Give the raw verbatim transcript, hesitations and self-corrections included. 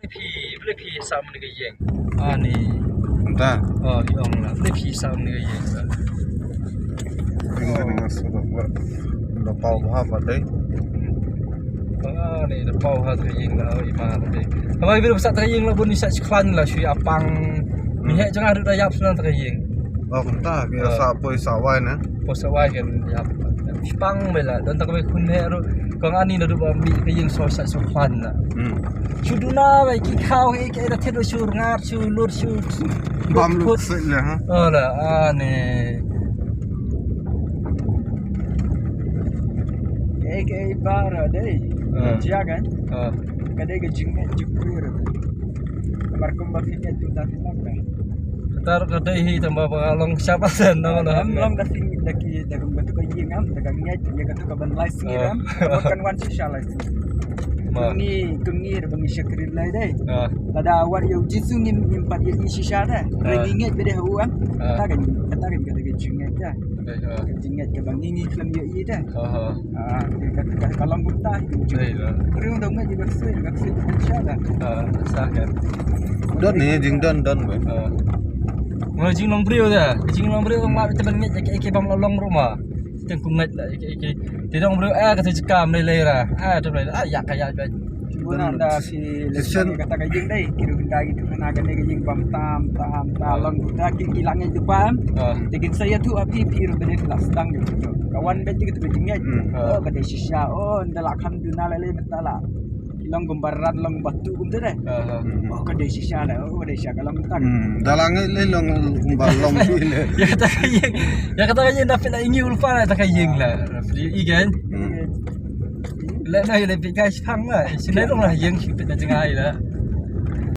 Phi, phi sa mane ka ïing. Ani. Ynda. Oh, ïong la. Phi sa mane ka ïing la. Ïing ka ninga suruh la. Ynda paw ha ba dei. Ani, ynda paw ha ka ïing la, oh, ima la dei. Haba phi sa ka ïing la bun ni sa khlaiñ la shu ïa pang. Ni he jong aru da ïap sna ka ïing. Oh, ynda ki sa poi sa wai na. Poi sa wai kan ïap. Pang me la, don tak me khun he aru. Kong ani na du ba mi ka ïing so sa so khlaiñ la. Hmm. Shu duna ba ki khaw he ke da thedo shu ngar shu lur shu. Bam lu sik la ha. Oh la, ani. Ke ke bara dei. Ah. Jia kan? Ah. Ka dei ka jingeh jingkuir. Mar kumba phi ngeit tu ta phi lak ka. Kata ka dei hi tang ba ba long sha ba sen na na. Em long da phi da ki da kumba tu ka ïing am da ka ngeit ïa ka tu ka ban lai sngi ram. Ba kan wan shisha lai sngi. Ma. Ngi kum ngi da ba ngi shakri lai dei. Ah. Lada wat ïa u Jisu ngim ngim pat ïa i shisha da. Re ngi ngeit ba dei ha u am. Ah. Kata ka kata ka dei ka jingngeit da. Ka jingngeit kaba ngi ngi khlem ïohi te. Ka long kumta. Briew dang ngeit ba sui ba sui ba sha da. Don ne jingdon don ba. Mo jinglong briew da. Jinglong briew ma te ban ngeit ke ke bam long ruh ma. Te ku ngeit la ke ke. Te dong briew a ka te jikam le le ra. A te le a ya ka ya ba. Buna da si lesen kata ka ïing dei ki ruh da ki tu na ka ne ka ïing bam tam tam ta long ta ki ki lang ïa tu bam. Te kin sa ïa tu api pi ruh bene la sdang ki tu ka wan bet ki tu ka jingngeit. Oh ka dei shisha oh nda la kham duna la le menta la ki long gum barat long batu gum tu dei. Oh ka dei shisha la oh ka dei shisha ka long menta. Da la ngai le long ba long tu le. Ya kata ka ïing ya kata ka ïing da phi la ingi ulpa la kata ka ïing la. Free i gan. Le na le pi kai shang la. Sinai long la ïing shi phi ta jngai la.